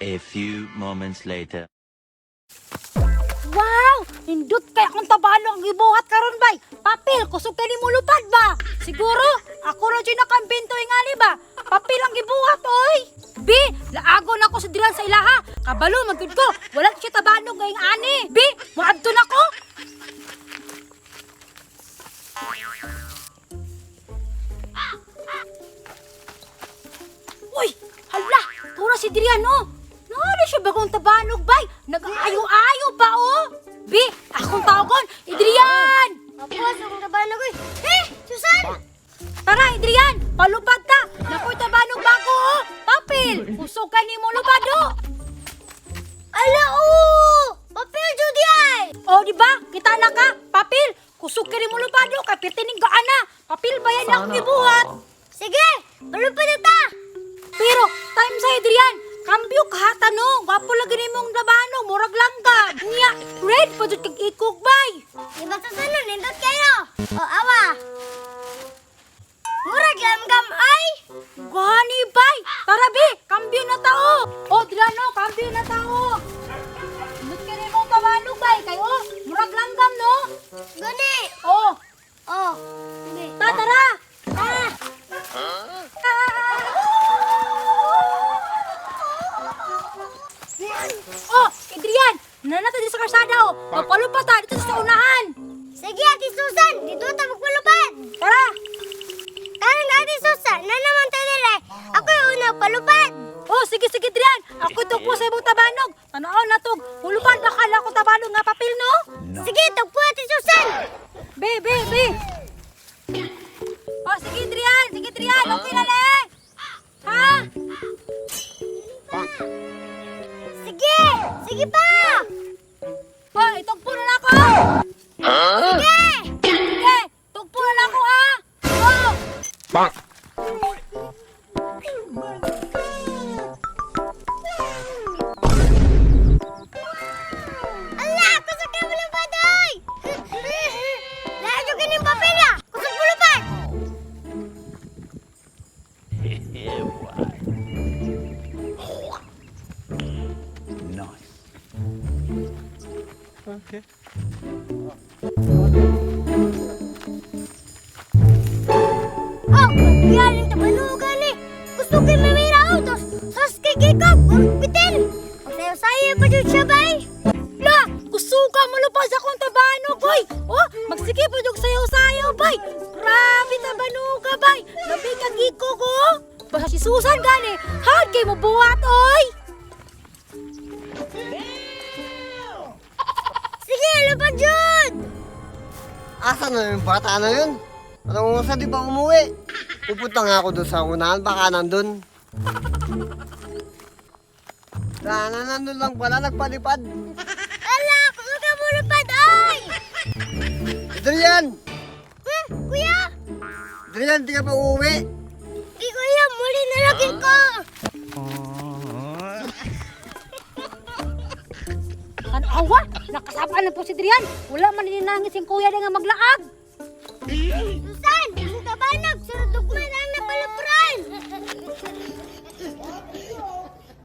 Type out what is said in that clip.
A few moments later. Wow! Nindot kay akong tabano ang gibuhat karon bay. Papel, kusog kay nimo lupad ba? Siguro, ako ra jud nakambento ngali ba? Papel ang gibuhat oy. Bi, laago na ko sa diran sa ilaha. Kabalo man gud ko. Wala siya tabano ngayong ani. Bi, moadto na ko. Uy, hala, tura si Drian oh. Naano siya bagong tabanog bay? Nag-ayo-ayo pa oh. Bi, akong tawagon, Idrian! Apo, sa akong tabanog oy. Eh, Susan! Tara, Idrian, palupad ta. Nakoy tabanog bago oh. Papel, kusog ka nimo lupad oh. Ala, oh! Papel jud ay! Oh, di ba? Kita na ka, papel. Kusog ka nimo lupad oh. Kay pirtining gaana. Papel ba yan akong gibuhat? Sige, palupad na ta! Pero time sa Adrian, kambyo ka hata no. Gwapo lagi nimong labano, murag langgam. Nya, red pa jud kag ikog bay. Di ba Susan, no? Nindot kayo? O, awa! Murag langgam ay! Gani bay. Tara bi, kambyo na tao. Oh, Adrian no, kambyo na tao. Nindot ka nimong tabano bay kay oh, murag langgam no. Gani! Oh, Oh, sige. ta tara. Ah. Oh, Adrian, nanata dito sa kalsada oh. Magpalupa ta dito sa unahan. Sige, Ate Susan! Dito ta magpalupad! Tara. Karon Ate Susan, na naman ta dire. Ako yung unang palupad! Oh, sige, sige, Drian. Ako tugpo sa imong tabanog. Tanaw na tog. Hulupan ba kala ko tabanog nga papel, no? Sige, tagpo Ate Susan! Be, be, be. Oh, sige, Drian. Sige, Drian. Okay na le. Ha? Sige! Sige pa! Oh, itugpo na lang ako. Sige! Sige, tugpo na lang ako, ha? Oh. Ala, kusog kayo malupad, oy! Lahat yung ganing papel, ah! Kusog malupad! Oh, galing tabalugan eh! Gusto kay mamira autos! Sos kay kikop! Bitin! Magsayo-sayo pa dyan siya, bay! La, kusuga mo lupad sa akong tabanog, hoy. Oh, magsige po yung sayaw-sayaw, bay. Grabe tabanuga, bay. Labi kang ikog, oh. Basta si Susan gani, hard kay mo buhat, oy. Sige, lupad yun! Asa na yung bata na yun? Anong oras na di ba umuwi? Pupunta nga ako doon sa unahan, baka nandun. Sana nandun lang pala, nagpalipad. Ala, kusog ka malupad, oy! Adrian! Hmm, kuya! Adrian, di ka pa uuwi? Di kuya, muli na lagi ko! Tanawa, nakasama na po si Drian. Wala man ninangis yung kuya na nga maglaag. Susan,